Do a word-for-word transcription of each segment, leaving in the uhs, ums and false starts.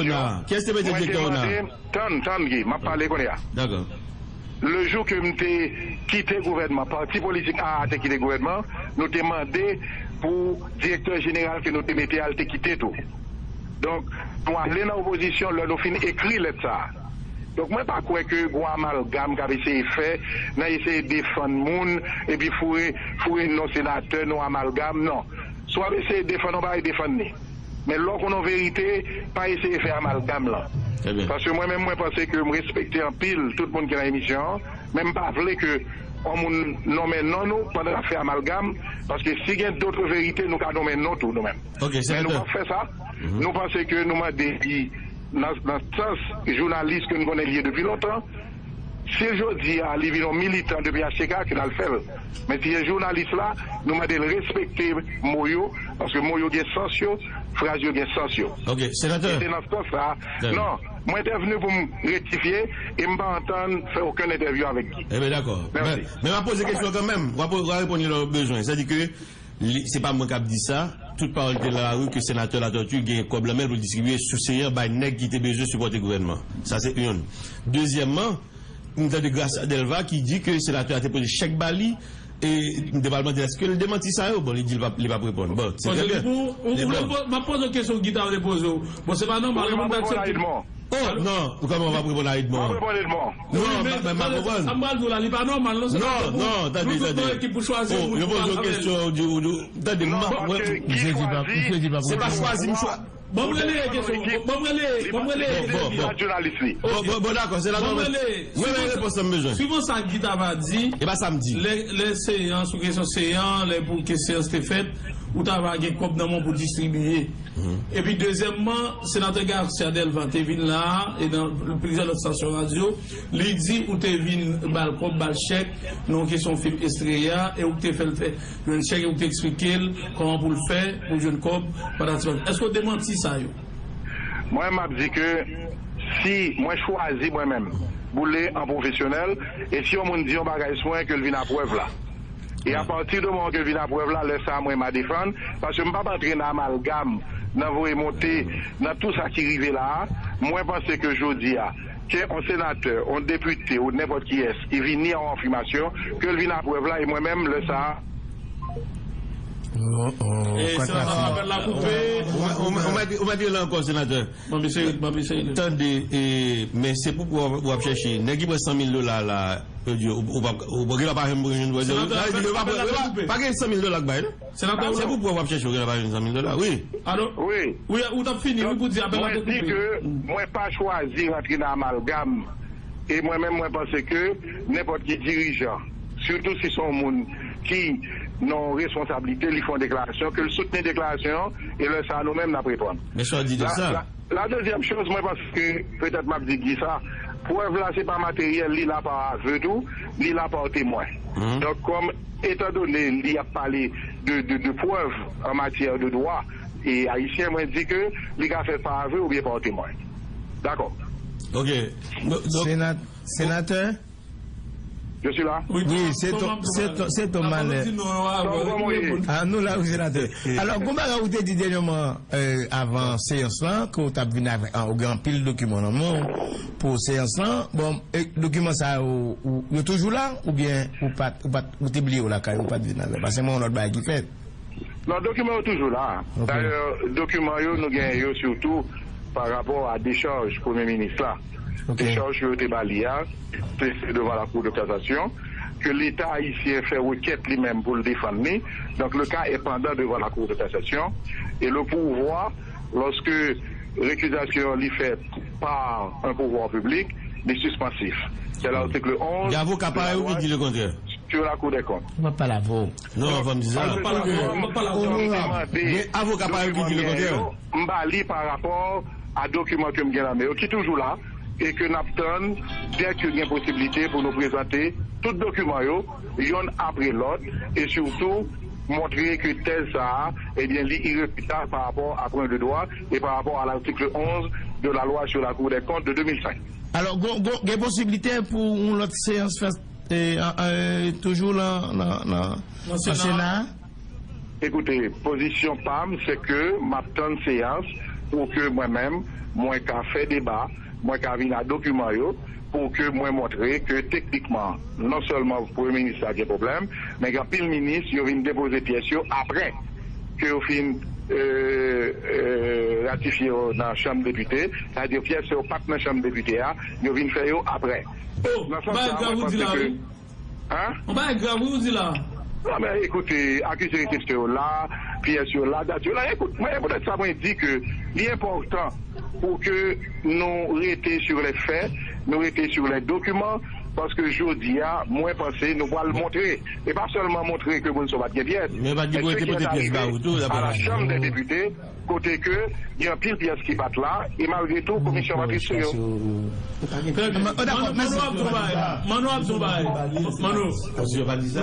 Ona? Kiyès te mete direktè Ona? Tann, tann, Guy, m ap pale kounye a. Dakò. Le jou ke m te kite gouvènman, pati politik A a te kite gouvènman, nou te mande pou direktè jeneral ke nou te mete a, l te kite tou. Donk, nou ale nan opozisyon lè nou fin ekri lèt sa a. Donk, mwen pa kwè ke gwo amalgam k ap eseye fè nan eseye defann moun, epi foure, foure non senatè, non amalgam, non. Si w ap eseye defann yon bagay, defann li. Men lè w konn yon verite, pa eseye fè amalgam lan. Paske mwen menm, mwen panse ke m respekte anpil tout moun ki nan emisyon an, men m pa vle ke yon moun nonmen non nou pandan n ap fè amalgam, paske si gen dòt verite, nou ka nonmen non tou nou menm. Men nou p ap fè sa. Nou panse ke nou mande li nan, nan sans jounalis ke n konnen li ye depi lontan. Si jodi a li vin yon militan de P H T K, ke n al fè l. Men si se jounalis la, nou mande l respekte mo yo, paske mo yo gen sans yo, fraz yo gen sans yo. E se nan sans sa a, non, mwen entèvni pou m rektifye, e m pa antann fè okenn entèvyou avèk li. Ebyen, dakò. Men, men m ap poze kesyon kanmenm. W a, w a reponn lè w bezwen. Sètadi ke Li, se pa mwen k ap di sa. Tout pawòl ki te nan lari ke senatè Latortue genyen kòb nan men l pou l distribiye sou seyan bay nèg ki te bezwen sipòte gouvènman. Sa se youn. Dezyèmman, m tande Gracia Delva ki di ke senatè a te poze chèk ba li, e m te pral mande l èske l demanti sa yo. Bon, li di li p ap, li p ap reponn. Bon, se trè byen. M ap poze w kesyon Guy ta vle poze w. Bon, se pa nòmal, yon moun pa aksepte. Oh, non, ou kòman w ap reponn a Edmond? M ap reponn Edmond. Non, men, men, m pa konprann. Sa m pral di w la, li pa nòmal, non, se pa tankou nou tout nan ekip pou chwazi yon moun pou pale avè l. Yo poze w kesyon, ou di, ou di, tande, m pa, mwen, misye di pa, misye di pa. Se pa chwazi m chwa. Ban m rele kesyon, ban m rele, ban m rele. Bon, bon, bon. Bon, bon, bon, dakò, se la. Ban m rele. Wi, wi, repons la m bezwen. Suivan sa Guy ta va di, e pa sa m di. Lè, lè seyans, ou kesyon seyans, lè pou ke seyans te fèt, ou ta va gen kòb nan men w pou distribiye. Epi dezyèmman, senatè Garcia Delva te vin la a, e nan plizyè lòt estasyon radyo, li di ou te vin ba l kòb, ba l chèk, nan yon kesyon fim Estrella, e ou te fè l fè jwenn chèk, e ou te eksplike l kòman pou l fè, pou l jwenn kòb, patati patata. Èske w demanti sa yo? Mwen, m ap di ke si mwen chwazi mwen menm boule an pwofesyonèl, e si yon moun di yon bagay sou mwen, ke l vin a prèv la. E apati de moman ke vin a prèv la, lè sa a mwen m a defann, paske m p ap antre nan amalgam, nan voye monte, nan tou sa ki rive la a. Mwen panse ke jodi a, ke yon senatè, yon depite ou nenpòt kiyès ki vini a yon afimasyon, ke l vin a prèv la, e mwen menm, lè sa a. Oh, oh, e sa, apèl la koupe. Ou mèt, ou mèt rele ankò, senatè. Tande, e, men se pou w ap chèche. Nèg ki pran san mil dola la, yo di, ou, ou pa, ou pa, ou pa janm jwenn. Sa vle di, yo pa, pa gen san mil dola k bay, non? Se pou w ap chèche, ou pa jwenn san mil dola, wi. Alo? Wi. Wi, ou t ap fini, wi, pou di apèl la te koupe. Mwen di ke mwen pa chwazi rantre nan amalgam. E mwen menm, mwen panse ke nenpòt ki dirijan, sitou si se yon moun ki nan yon responsablite, li fè yon deklarasyon, ke l soutni deklarasyon an, e lè sa a, nou menm, n ap reponn. Men sa w di de sa? La, la, la dezyèm choz, mwen panse ke petèt m ap di Guy sa, prèv la, se pa materyèl, li la pa avè tou, li la pa temwen. Donk, kòm, etandone li ap pale de, de, de prèv an matyè de dwa, e ayisyen, mwen di ke li ka fèt pa avè oubyen pa temwen. Dakò. Ok. Donk, Sena-, senatè? Je suis là. Wi, se Tom, se Tom, se Tom Malè. Ah, nou la, wi, senatè. Alò, gon bagay ou te di dènyèman, euh, avan seyans lan, ke w t ap vin avèk, ah, ou gen anpil dokiman nan men w pou seyans lan. Bon, e dokiman sa yo, ou, yo toujou la, oubyen ou pa t, ou pa t, ou te bliye yo lakay, ou pa t vin avè l? Paske se yon lòt bagay ki fèt. Non, dokiman yo toujou la. Dayè, dokiman yo, nou genyen yo sitou pa rapò a dechaj Premye Minis la. Dechaj yo te ba li a, plese devan la Cour de cassation, ke Leta ayisyen fè rekèt li menm pou l defann li. Donc, le cas est pendant devant la Cour de cassation. Et le pouvoir, lorsque récusation li fèt par un pouvoir public, li sispansif. C'est l'article onze de la loi sur la Cour des comptes. Gen avoka parèy ou ki di lekontrè. Non, fò m di sa. Onorab, gen avoka parèy ou ki di lekontrè. M ba li pa rapò a dokiman ke m gen nan men yo, ki toujou la, e ke n ap tann dè ke gen posiblite pou nou prezante tout dokiman yo, yonn apre lòt, e sitou montre ke tèz sa a, ebyen, li irefitab pa rapò a pwen de dwa e pa rapò a l'article onze de la loi sur la Cour des comptes de deux mille cinq. Alò, gon, gon, gen posiblite pou yon lòt seyans fèt, e, an, an, toujou nan, nan, nan, nan Sena a? Ekoute, pozisyon pa m, se ke m ap tann seyans pou ke mwen menm, mwen ka fè deba, mwen ka vin a dokiman yo, pou ke mwen montre ke teknikman, non sèlman Premye Minis la gen pwoblèm, men gen anpil minis, yo vin depoze pyès yo apre ke yo fin, euh, euh, ratifye yo nan Chanm Depite, sa vle di pyès yo pa t nan Chanm Depite a, yo vin fè yo apre. Oh, nan sans sa a, mwen panse ke, hein? Yon bagay grav wi ou di la. Non, men ekoute, akize resepsyon yo la, pyès yo la, dat yo la. Ekout, mwen, poutèt sa, mwen di ke li enpòtan pou ke nou rete sur les faits, nou rete sur les documents, paske jodi a, mwen panse nou pral montre, e pa sèlman montre ke Brunson pa t gen pyès, men pa t gen pou rete pote pyès ba ou tou, a la Chanm dè Depite, kote ke gen anpil pyès ki pa t la, e malgre tou, komisyon pa t sou yo. Trè byen. Manno ap di yon bagay. Manno ap di yon bagay. Manno,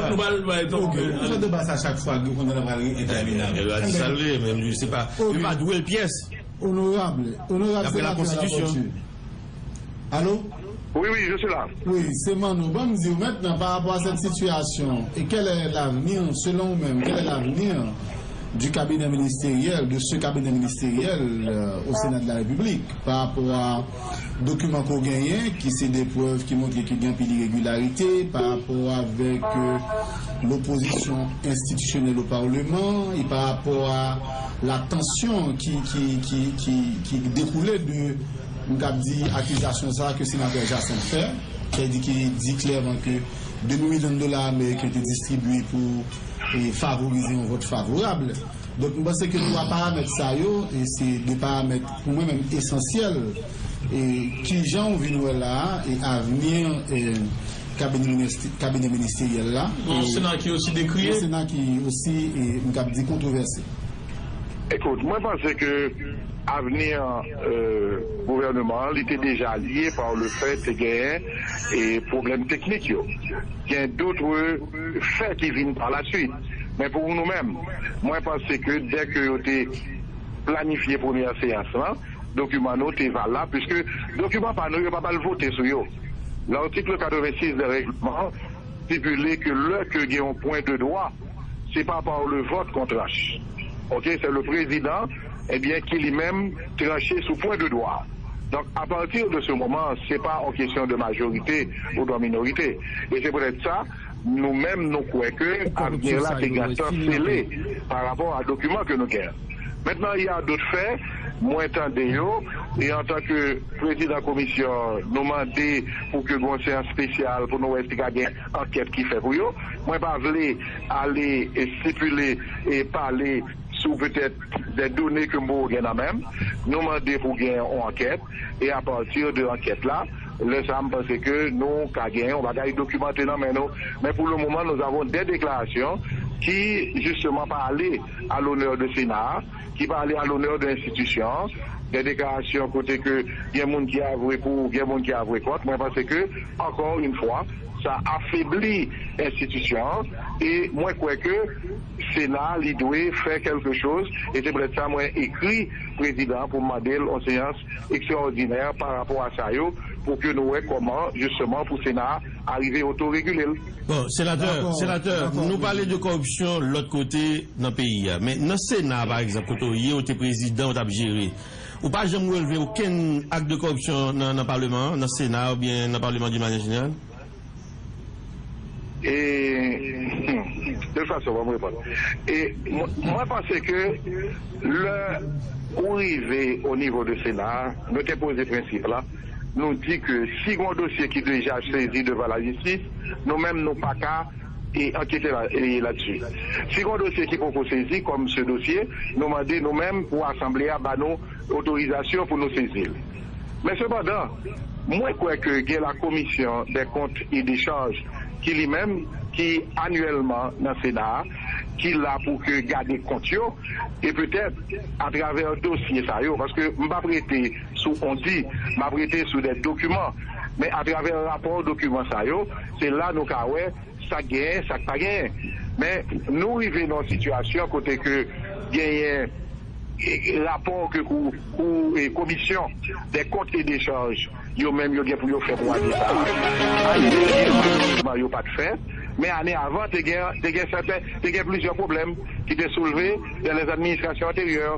nou pral bay tan. Ok, nou fè deba sa chak fwa, nou konn nan pral entèminab. Li pa dwe l pyès. Onorab, onorab senatè Latortue. Allô? Oui, oui, je suis là. Oui, c'est Manno. Bon, me dire maintenant, par rapport à cette situation, et quel est l'avenir, selon vous-même, quel est l'avenir du cabinet ministériel, de ce cabinet ministériel, euh, au Sénat de la République, par rapport à dokiman ke w genyen, ki se de prèv ki montre ke gen anpil iregilarite, pa rapò avèk, euh, lopozisyon enstitisyonèl o Palman, e pa rapò a la tansyon ki, ki, ki, ki, ki dekoule de, m kab di, akizasyon sa a ke senatè Jacinthe fè, ki di, ki di klèman ke de milyon dola ameriken te distribye pou, e, favorize yon vòt favorab. Donk, m panse ke twa paramèt sa yo, e se de paramèt, pou mwen menm, esansyèl. E kijan w vin wè la a, e avni, e, kabine ministe-, kabine ministeryèl la. Yon Sena ki osi dekriye. Yon Sena ki osi, e, m kab di, kontwovèse. Ekout, mwen panse ke avni, e, gouvèneman an, li te deja lye pa le fèt te genyen, e, pwoblèm teknik yo. Gen dotre fè ki vin pa la swit. Men pou nou menm, mwen panse ke dèke yo te planifye premyè seyans lan, dokiman nou te valab, piske dokiman pa nou yo pa pral vote sou yo. L'article quatre-vingt-six de règleman stipile ke lè ke gen yon pwen de dwa, se pa par le vote qu'on tranche. Ok, c'est le président, eh bien, qui lui-même tranche sous point de droit. Donc, à partir de ce moment, c'est pas une question de majorité ou de minorité. Et c'est peut-être ça, nou menm, nou kwè ke avni la te gentan sele pa rapò a dokiman ke nou genyen. Maintenant, il y a d'autres faits, mwen tande yo, e antanke prezidan komisyon, nou mande pou ke gon seyans espesyal pou nou wè si ka gen ankèt ki fè pou yo. Mwen pa vle ale e stipile e pale sou petèt de done ke m poko gen nan men m. Nou mande pou gen yon ankèt, e apati de ankèt la, lè sa a, m panse ke nou ka gen yon bagay dokimante nan men nou. Men pou le moman, nous avons des déclarations qui, justement, pa ale a lonè de Sena a, ki pa ale a lonè de enstitisyon an, de deklarasyon kote ke gen moun ki avwe pou, gen moun ki avwe kont. Mwen panse ke, encore une fois, sa afebli enstitisyon an, e mwen kwè ke Sena a, li dwe fè kèlke choz, e se poutèt sa mwen ekri prezidan an pou m mande l yon seyans ekstraòdinè pa rapò a sa yo, pou ke nou wè kòman, jisteman, pou Sena a arive otoregile l. Bon, senatè, senatè, nou pale de kòripsyon lòt kote nan peyi a. Men nan Sena a, pa egzanp, kote w ye, w te prezidan, w t ap jere. Ou pa janm relve okenn ak de kòripsyon nan, nan Palman an, nan Sena a oubyen nan Palman de manyè jeneral? E, de tout fason, ban m reponn. E, mwen, mwen panse ke lè ou rive o nivo de Sena a, nou te poze prensip la, nou di ke si gon dosye ki deja sezi devan lajistis, nou menm nou pa ka e ankete la, e ladsi. Si gon dosye ki poko sezi, kòm se dosye, nou mande nou menm pou asanble a ba nou otorizasyon pou nou sezi l. Men sepandan, mwen kwè ke gen la Commission des comptes et des charges ki li menm, ki anyèlman nan Sena a, ki la pou ke gade kont yo, e petèt atravè dosye sa yo, paske m p ap rete sou on di, m ap rete sou de dokiman. Men atravè rapò dokiman sa yo, se la nou ka wè sa k genyen, sa k pa genyen. Men nou rive nan yon sitiyasyon kote ke genyen, e, rapò ke kou, kou, e, komisyon de kont e de chaj, yo menm yo gen pou yo fè pou ane sa a. Ane yo pa t fè, men ane avan, te gen, te gen sèten, te gen plizyè pwoblèm ki te soulve dans les administrations antérieures.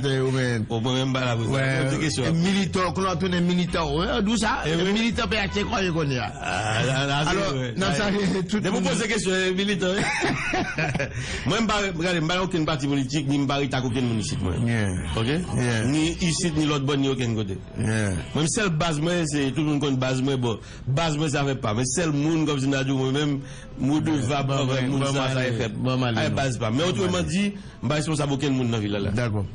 senatè yo, men. Bon, mwen menm pa la pou sa. Poze kesyon. Militan, kounye a tounen militan. Wi, d'où ça? Militan P H T, kwa yo konnen a. Alò, n ap salye tout moun. Depi w poze kesyon, e militan. Mwen, m pa, gade, m pa nan okenn pati politik, ni m pa rete ak okenn moun isit, mwen. Ok? Ni isit, ni lòt bò, ni okenn kote. Mwen, sèl baz mwen, se tout moun konn baz mwen, bon, baz mwen, se afè pa. Men sèl moun, kòmsi m ta di w, mwen menm, m redevab anvè moun sa, se afè pa. Ay baz pa. Men otreman di, m pa responsab okenn moun nan vil la. Dakò.